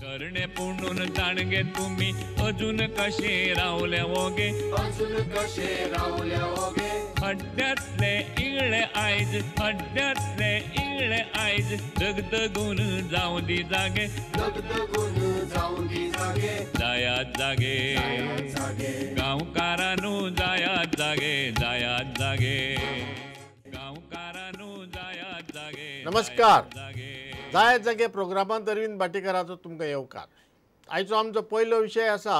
तरणे पुणून ताणगे तुमी अजून कशे रावले ओगे, अजून कशे रावले ओगे. हड्ड्यांतले इगळे आयज, हड्ड्यांतले इगळे आयज, दगदगून जावं दी जागे, दगदगून जावं दी जागे. जायात जागे गांवकारानू, जायात जागे, जायात जागे गांवकारानू, जायात जागे. नमस्कार, जायात जागे प्रोग्रामांत अरविंद भाटीकाराचो तुमकां येवकार. आयचो आमचो पयलो विशय आसा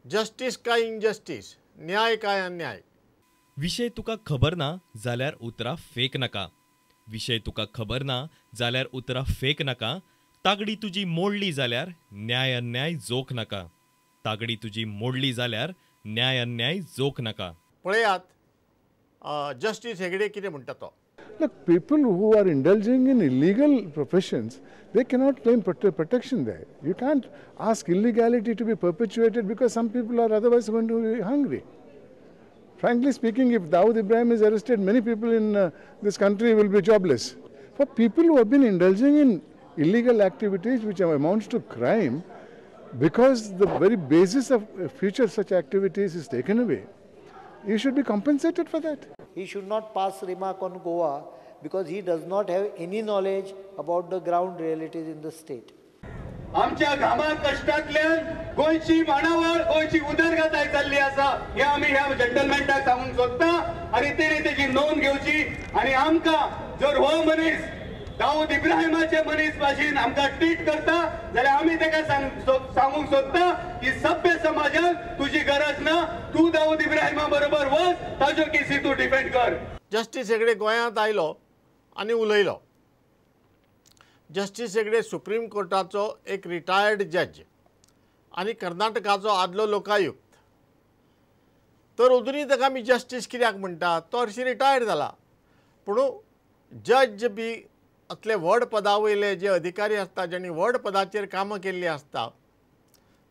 जस्टीस काय इनजस्टीस, न्याय काय अन्याय. विशय तुका खबर ना जाल्यार उतरां फेक नाका. विशय तुका खबर ना जाल्यार उतरां फेक नाका. तागडी तुजी मोडली जाल्यार न्याय अन्याय जोख नाका. तागडी तुजी मोडली जाल्यार न्याय अन्याय जोख नाका. पळयात जस्टीस हेगडे कितें म्हणटा तो. Look, people who are indulging in illegal professions, they cannot claim protection there. You can't ask illegality to be perpetuated because some people are otherwise going to be hungry. Frankly speaking, if Dawood Ibrahim is arrested, many people in this country will be jobless. For people who have been indulging in illegal activities which amounts to crime, because the very basis of future such activities is taken away, you should be compensated for that. He should not pass remark on Goa because he does not have any knowledge about the ground realities in the state. आमच्या घामा कष्टांतल्यान गोंयची माणावळ, गोंयची उदरगत जाल्ली आसा हे आमी ह्या जंटलमॅनाक सांगूंक सोदता आनी तेणी तेजी नोंद घेवची. आनी आमकां जर हो मनीस दाऊद इब्राहिमाचे मनीस भाशेन आमकां ट्रीट करता जाल्यार आमी ताका सांगूंक सोदता की सभ्य समाजान तुजी गरज ना, तूं दाऊद इब्राहिमा बरोबर वच, ताज्यो केसी तूं डिफेंड कर. जस्टीस हेगडे गोंयांत आयलो आनी उलयलो. जस्टीस हेगडे सुप्रीम कोर्टाचो एक रिटायर्ड जज आनी कर्नाटकाचो आदलो लोकायुक्त. तर अजुनूय ताका आमी जस्टीस कित्याक म्हणटा? तो हरशीं रिटायर्ड जाला, पूण जज बी असले व्हड पदा वयले जे अधिकारी आसता, जांणी व्हड पदाचेर कामां केल्लीं आसता,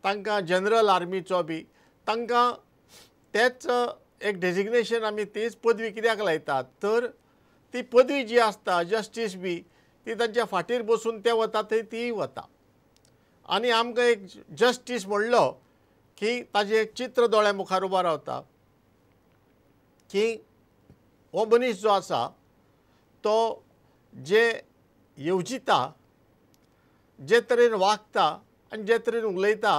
तांकां जनरल आर्मीचो बी तांकां तेच एक डेजिग्नेशन आमी तीच पदवी कित्याक लायतात? तर ती पदवी जी आसता जस्टीस बी ती तांच्या फाटीर बसून ते वता थंय तीय वता. आनी आमकां एक जस्टीस म्हणलो की ताजें एक चित्र दोळ्या मुखार उबो रावता की हो मनीस जो आसा तो जे येवजिता, जे तरेन वागता आनी जे तरेन उलयता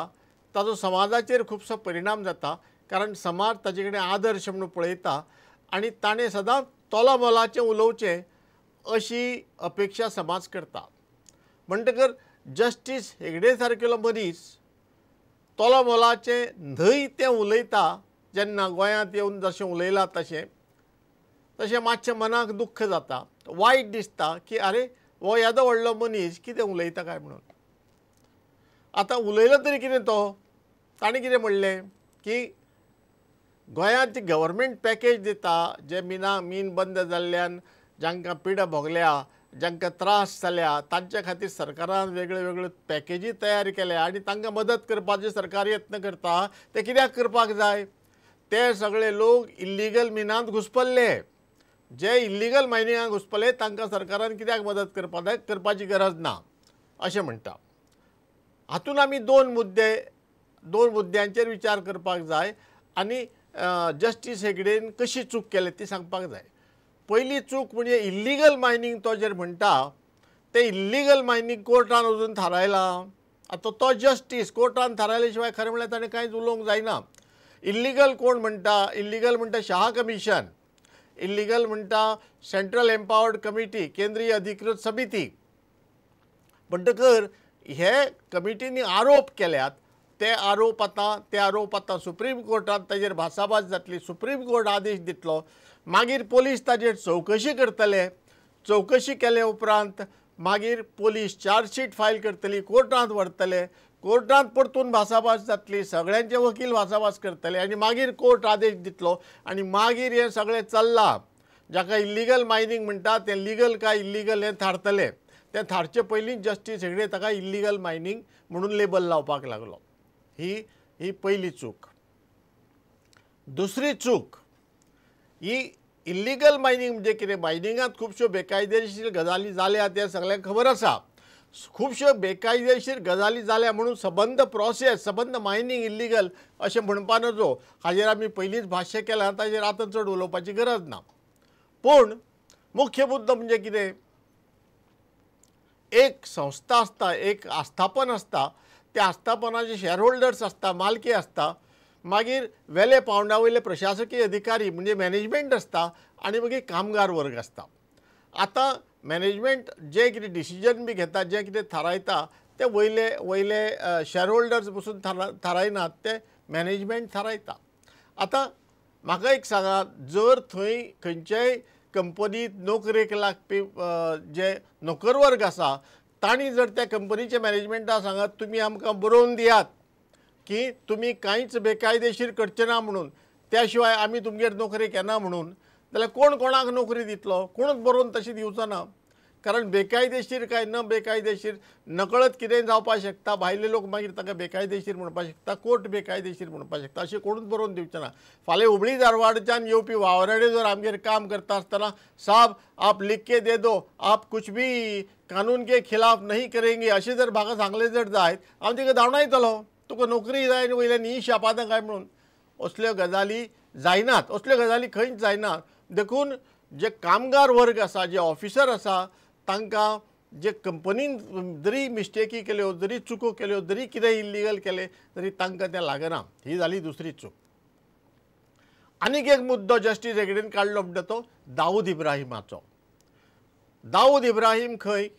ताजो समाजाचेर खुबसो परिणाम जाता. कारण समाज ताजे कडेन आदर्श म्हणून पळयता आनी ताणें सदांच तोला मोलाचें उलोवचें अशी अपेक्षा समाज करता. म्हणटकर जस्टीस हेगडे सारकेलो मनीस तोला मोलाचें न्हय तें उलयता जेन्ना गोंयांत येवन जशें उलयलां तशें तशें मातशें मनाक दुख्ख जाता, वायट दिसता की आरे हो येदो व्हडलो मनीस कितें उलयता काय म्हणून. आतां उलयलो तरी कितें तो, ताणें कितें म्हणलें की गोंयांत जी गव्हर्मेंट पॅकेज दिता, जे मिना मीन बंद जाल्ल्यान जांकां पिडा भोगल्या, जांकां त्रास जाल्या, तांच्या खातीर सरकारान वेगळ्यो वेगळ्यो पॅकेजी तयार केल्या आनी तांकां मदत करपाची सरकार यत्न करता. ते कित्याक करपाक जाय? ते सगळे लोक इल्लिगल मिनांत घुसपल्ले, जे इल्लिगल मायनिंगाक घुसपले तांकां सरकारान कित्याक मदत करपाक जाय, करपाची गरज ना अशें म्हणटा. हातून आमी दोन मुद्द्यांचेर विचार करपाक जाय आनी जस्टीस हेगडेन कशी चूक केली ती सांगपाक जाय. पयली चूक म्हणजे इल्लिगल मायनींग तो जेर म्हणटा तें इल्लिगल मायनींग कोर्टान वचून थारायलां. आतां तो जस्टीस कोर्टान थारायले शिवाय खरें म्हणल्यार ताणें कांयच उलोवंक जायना. इल्लिगल कोण म्हणटा? इल्लिगल म्हणटा शाह कमिशन, इल्लिगल म्हणटा सेंट्रल एम्पावर्ड कमिटी, केंद्रीय अधिकृत समिती. म्हणटकर हे कमिटींनी आरोप केल्यात, ते आरोप आतां सुप्रीम कोर्टांत ताजेर भासाभास जातली, सुप्रीम कोर्ट आदेश दितलो, मागीर पोलीस ताजेर चवकशी करतले, चवकशी केले उपरांत मागीर पोलीस चार्जशीट फायल करतली, कोर्टांत व्हरतले, कोर्टांत परतून भासाभास जातली, सगळ्यांचे वकील भासाभास करतले आनी मागीर कोर्ट आदेश दितलो आनी मागीर हें सगळें चल्लां. जाका इल्लिगल मायनींग म्हणटा तें लिगल काय इल्लिगल हें थारतलें. तें थारचे पयलीं जस्टीस हेगडे ताका इल्लिगल मायनींग म्हणून लेबल लावपाक लागलो. ही ही पयली चूक. दुसरी चूक ही इल्लिगल मायनींग म्हणजे कितें, मायनिंगांत खुबश्यो बेकायदेशीर गजाली जाल्या तें सगळ्यांक खबर आसा. खुबश्यो बेकायदेशीर गजाली जाल्या म्हणून सबंद प्रोसेस, सबंद मायनींग इल्लिगल अशें म्हणपा नजो. हाजेर आमी पयलींच भाश्य केलां, ताजेर आतां चड उलोवपाची गरज ना. पूण मुख्य मुद्दो म्हणजे कितें, एक संस्था आसता, एक आस्थापन आसता, त्या आस्थापनाचे शेअर होल्डर्स आसता, मालकी आसता, मागीर वेले पावंडा वयले प्रशासकीय अधिकारी म्हणजे मॅनेजमेंट आसता आनी मागीर कामगार वर्ग आसता. आतां मॅनेजमेंट जें कितें डिसिजन बी घेता, जें कितें थारायता ते वयले वयले शेअर होल्डर्स पसून थारायनात, ते मॅनेजमेंट थारायता. आतां म्हाका एक सांगात, जर थंय खंयच्याय कंपनीत नोकरेक लागपी जे नोकरवर्ग आसा तांणी जर त्या कंपनीच्या मॅनेजमेंटा सांगात तुमी आमकां बरोवन दियात की तुमी कांयच बेकायदेशीर करचे ना म्हणून, त्या शिवाय आमी तुमगेर नोकरेक येना म्हणून, जाल्यार कोण कोणाक नोकरी दितलो? कोणूच बरोवन तशी दिवचो ना. कारण बेकायदेशीर काय न बेकायदेशीर नकळत कितेंय जावपाक शकता. भायले लोक मागीर ताका बेकायदेशीर म्हणपाक शकता, कोर्ट बेकायदेशीर म्हणपाक शकता. अशें कोणूच बरोवन दिवचें ना. फाल्यां हुबळी धारवाडच्यान येवपी वावराडे जर आमगेर काम करता आसतना साहब आप लिख के दे दो, आप कुछ भी कानून के खिलाफ नहीं करेंगे अशें जर म्हाका सांगलें जर जायत, हांव तिका धांवडायतलो, तुका नोकरी जाय आनी वयल्यान ही शापादां काय म्हणून. असल्यो गजाली जायनात, असल्यो गजाली खंयच जायनात. देखून जे कामगार वर्ग आसा, जे ऑफिसर आसा, तांकां जे कंपनीन जरी मिस्टेकी केल्यो, जरी चुको केल्यो, जरी कितें इल्लिगल केलें तरी तांकां तें लागना. ही जाली दुसरी चूक. आनीक एक मुद्दो जस्टीस हेगडेन काडलो म्हणटा तो दाऊद इब्राहिमाचो. दाऊद इब्राहिम खंय,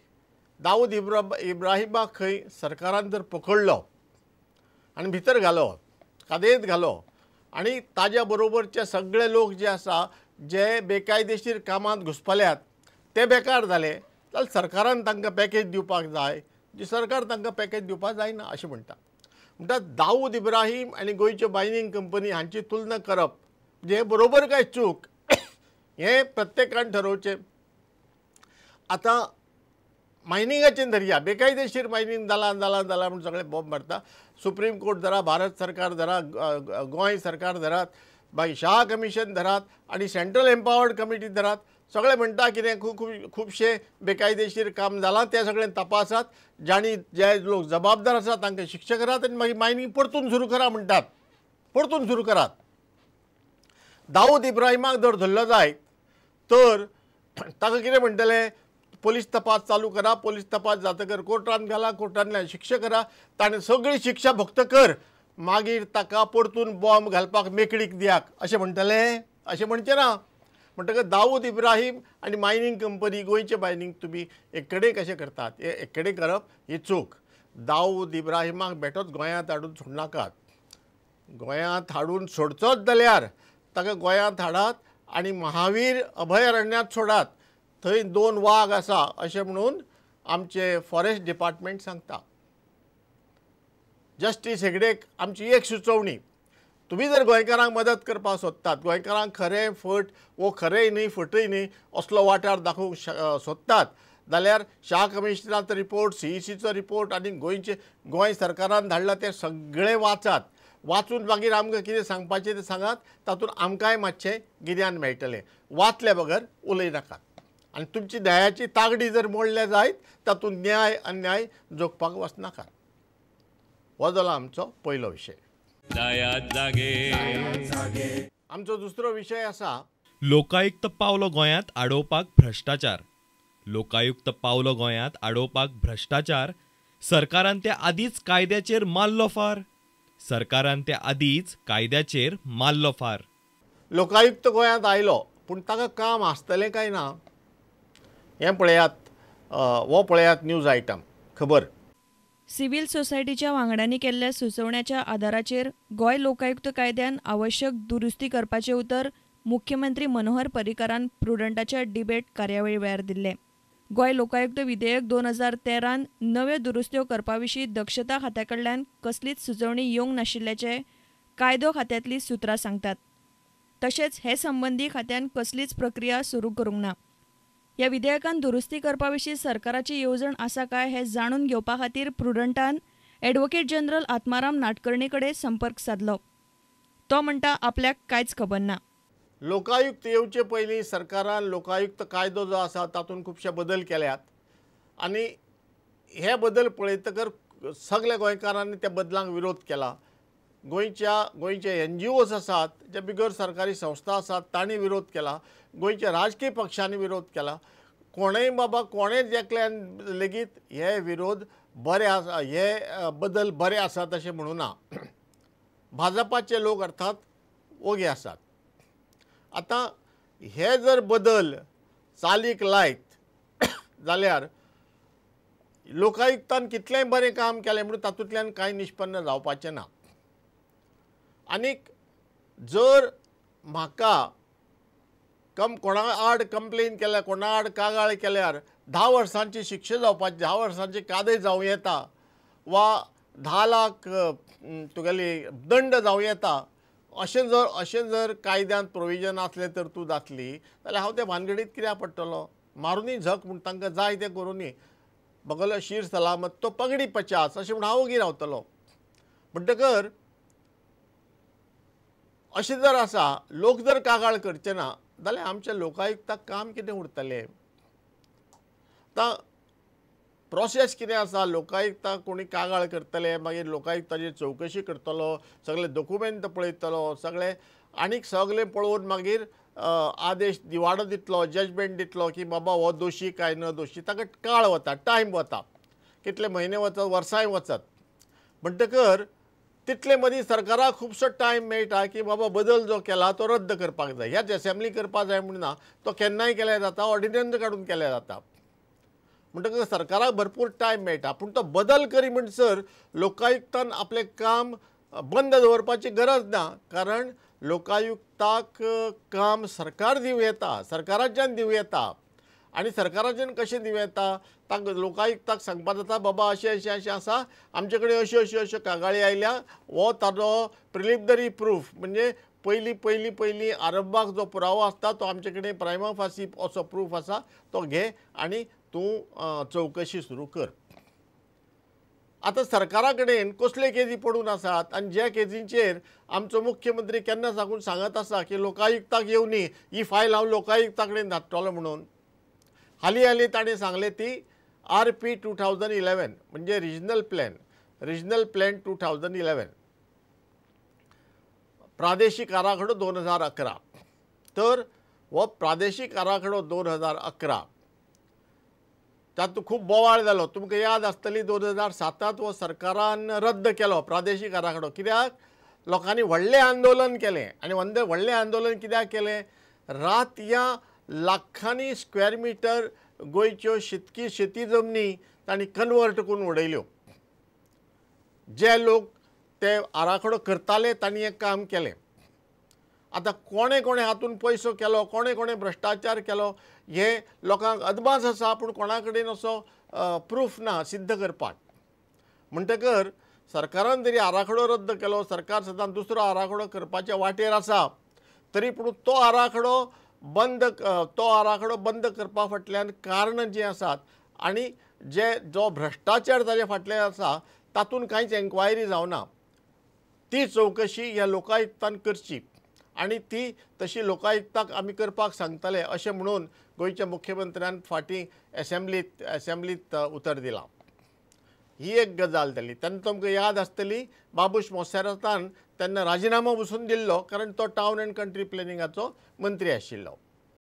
दाऊद इब्राहिमाक खंय सरकारान जर पकडलो आनी भितर घालो, कादयेंत घालो आनी ताज्या बरोबरचे सगळे लोक जे आसा जे बेकायदेशीर कामांत घुसपल्यात ते बेकार जाले जाल्यार सरकारान तांकां पॅकेज दिवपाक जाय. जी सरकार तांकां पॅकेज दिवपाक जायना अशें म्हणटा. म्हणटा दाऊद इब्राहिम आनी गोंयच्यो मायनींग कंपनी हांची तुलना करप म्हणजे बरोबर काय चूक हें प्रत्येकान ठरोवचें. आतां मायनिंगाचें धरया, बेकायदेशीर मायनींग जालां जालां जालां म्हूण सगळे बॉम्ब मारता. सुप्रीम कोर्ट धरा, भारत सरकार धरा, गोंय सरकार धरात, मागीर शाह कमिशन धरात आनी सेंट्रल एम्पावर्ड कमिटी धरात, सगळे म्हणटा कितें खूब खूब खुबशें बेकायदेशीर काम जालां तें सगळें तपासात, जांणी जे लोक जबाबदार आसा तांकां शिक्षा करात आनी मागीर मायनींग परतून सुरू करा म्हणटात, परतून सुरू करात. दाऊद इब्राहिमाक जर धरलो जायत तर ताका कितें म्हणटले, पोलीस तपास चालू करा, पोलीस तपास जातकर कोर्टान घाला, कोर्टांतल्यान शिक्षा करा, ताणें सगळी शिक्षा भोगतकर मागीर ताका परतून बॉम्ब घालपाक मेकळीक दियाक अशें म्हणटले? अशें म्हणचें ना. म्हणटकच दाऊद इब्राहिम आनी मायनींग कंपनी, गोंयचें मायनींग तुमी एक कडेन कशें करतात, हें एक कडेन करप ही चूक. दाऊद इब्राहिमाक बेठोच गोंयांत हाडून सोडनाकात. गोंयांत हाडून सोडचोच जाल्यार ताका गोंयांत हाडात आनी महावीर अभयारण्यात सोडात, थंय 2 वाग आसा अशें म्हणून आमचें फॉरेस्ट डिपार्टमेंट सांगता. जस्टीस हेगडेक आमची एक सुचोवणी, तुमी जर गोंयकारांक मदत करपाक सोदतात, गोंयकारांक खरें फट वो खरेंय न्ही फटय न्ही असलो वाठार दाखोवंक सोदतात जाल्यार शाह कमिशनाचो रिपोर्ट, सीईसीचो रिपोर्ट आनी गोंयचे गोंय सरकारान धाडला तें सगळें वाचात. वाचून मागीर आमकां कितें सांगपाचें तें सांगात, तातूंत आमकांय मातशें गिन्यान मेळटलें. वाचले बगर उलयनाकात. आनी तुमची न्यायाची तागडी जर मोडल्या जायत तातूंत न्याय अन्याय जोखपाक वचनाकात. हो जालो आमचो पयलो विशय. आमचो दुसरो विशय आसा लोकायुक्त पावलो गोंयांत आडोवपाक भ्रश्टाचार. लोकायुक्त पावलो गोंयांत आडोवपाक भ्रश्टाचार. सरकारान त्या आदींच कायद्याचेर मारलो फार. सरकारान त्या आदींच कायद्याचेर मारलो फार. लोकायुक्त गोंयांत आयलो पूण ताका काम आसतलें काय ना हें पळयात, हो पळयात न्यूज आयटम खबर. सिव्हिल सोसायटीच्या वांगड्यांनी केल्ल्या सुचोवण्याच्या आदाराचेर गोंय लोकायुक्त कायद्यान आवश्यक दुरुस्ती करपाचें उतर मुख्यमंत्री मनोहर पर्रीकारान प्रुडंटाच्या डिबेट कार्यावळी वेळार दिल्लें. गोंय लोकायुक्त विधेयक 2013 नव्यो दुरुस्त्यो करपा विशीं दक्षता खात्या कडल्यान कसलीच सुचोवणी येवंक नाशिल्ल्याचें कायदो खात्यांतलीं सुत्रां सांगतात. तशेंच हे संबंदी खात्यान कसलीच प्रक्रिया सुरू करूंक ना. ह्या विधेयकान दुरुस्ती करपा विशीं सरकाराची येवजण आसा काय हें जाणून घेवपा खातीर प्रुडंटान ॲडव्होकेट जनरल आत्माराम नाटकर्णी कडेन संपर्क सादलो. तो म्हणटा आपल्याक कांयच खबर ना. लोकायुक्त येवचे पयलीं सरकारान लोकायुक्त कायदो जो आसा तातूंत खुबशे बदल केल्यात आनी हे बदल पळयतकर सगल्या गोंयकारांनी त्या बदलांक विरोध केला. गोंयचे एनजीओज आसात, जे बिगर सरकारी संस्था आसात तांणी विरोध केला, गोंयच्या राजकीय पक्षांनी विरोध केला. कोणेय बाबा कोणेच एकल्यान लेगीत हे विरोध बरे आसा, हे बदल बरे आसात अशें म्हणूं ना. भाजपाचे लोक अर्थात ओगे आसात. आतां हे जर बदल चालीक लायत जाल्यार लोकायुक्तान कितलेंय बरें काम केलें म्हणून तातूंतल्यान कांय निष्पन्न जावपाचें ना. आनीक जर म्हाका कोणा आड कंप्लेन केल्यार, कोणा आड कागाळ केल्यार 10 वर्सांची शिक्षा जावपाची, 10 वर्सांची कादय जावं येता वा 10 लाख तुगेली दंड जावं येता, अशें जर कायद्यांत प्रोविजन आसलें तर तूं जातली जाल्यार हांव त्या भानगडीत कित्याक पडटलो? मारुनी झक म्हूण तांकां जाय तें करुनी, बगलो शीर सलामत तो पगडी 50 अशें म्हूण हांव ओगी रावतलो. म्हणटकर अशें जर आसा, लोक जर कागाळ करचे ना जाल्यार आमच्या लोकायुक्ताक काम कितें उरतलें? आतां प्रोसेस कितें आसा, लोकायुक्ताक कोणी कागाळ करतले, मागीर लोकायुक्ताची चवकशी करतलो, सगळे डॉक्युमेंट पळयतलो, सगळे आनीक सगळें पळोवन मागीर आदेश दिवाडो दितलो, जजमेंट दितलो की बाबा हो दोशी काय न दोशी. ताका काळ वता, टायम वता, कितले म्हयने वचत, वर्सांय वचत. म्हणटकर तितले मदीं सरकाराक खुबसो टायम मेळटा की बाबा बदल जो केला तो रद्द करपाक जाय. ह्याच एसेंब्ली करपाक जाय म्हूण ना, तो केन्नाय केल्यार जाता, ऑर्डिनन्स काडून केल्यार जाता. म्हणटकच सरकाराक भरपूर टायम मेळटा. पूण तो बदल करी म्हणसर लोकायुक्तान आपलें काम बंद दवरपाची गरज ना, कारण लोकायुक्ताक काम सरकार दिवं येता, सरकाराच्यान दिवं येता. आनी सरकाराच्यान कशें दिवं येता? तांकां लोकायुक्ताक सांगपाक जाता, बाबा अशें अशें अशें आसा, आमचे कडेन अश्यो अश्यो अश्यो कागाळी आयल्या, हो ताजो प्रिलिमिनरी प्रूफ म्हणजे पयलीं पयलीं पयलीं आरंभाक जो पुरावो आसता तो आमचे कडेन प्रायमा फासी असो प्रूफ आसा, तो घे आनी तूं चवकशी सुरू कर. आतां सरकारा कडेन कसले केजी पडून आसात आनी ज्या केजींचेर आमचो मुख्यमंत्री केन्ना साकून सांगत आसा की लोकायुक्ताक येवनी, ही फायल हांव लोकायुक्ता कडेन धाडटलो म्हणून. हालीं हालीं ताणें सांगलें ती RP 2011 म्हणजे रिजनल प्लॅन, रिजनल प्लॅन 2011, प्रादेशीक आराखडो 2011. तर हो प्रादेशीक आराखडो 2011 तातूंत खूब बोवाळ जालो. तुमकां याद आसतली 2007 हो सरकारान रद्द केलो प्रादेशीक आराखडो. कित्याक? लोकांनी व्हडलें आंदोलन केलें. आनी व्हडलें आंदोलन कित्याक केलें? रात या लाखांनी स्क्वेअर मिटर गोंयच्यो शेती जमनी तांणी कन्वर्ट करून उडयल्यो. जे लोक ते आराखडो करताले तांणी एक काम केलें. आतां कोणें कोणें हातून पयसो केलो, कोणें कोणें भ्रश्टाचार केलो हें लोकांक अदमास आसा, पूण कोणा कडेन असो प्रूफ ना सिद्ध करपाक. म्हणटकर सरकारान जरी आराखडो रद्द केलो, सरकार सदांच दुसरो आराखडो करपाच्या वाटेर आसा, तरी पूण तो आराखडो बंद करपा फाटल्यान कारणां जीं आसात आनी जे जो भ्रश्टाचार ताजे फाटल्यान आसा तातूंत कांयच एन्क्वायरी जावना. ती चवकशी ह्या लोकायुक्तान करची आनी ती तशी लोकायुक्ताक आमी करपाक सांगतले अशें म्हणून गोंयच्या मुख्यमंत्र्यान फाटीं एसेंब्लीत उतर दिलां. ही एक गजाल जाली. तेन्ना तुमकां याद आसतली बाबूश मोन्सेरातान तेन्ना राजिनामो बसून दिल्लो, कारण तो टावन एंड कंट्री प्लॅनिंगाचो मंत्री आशिल्लो.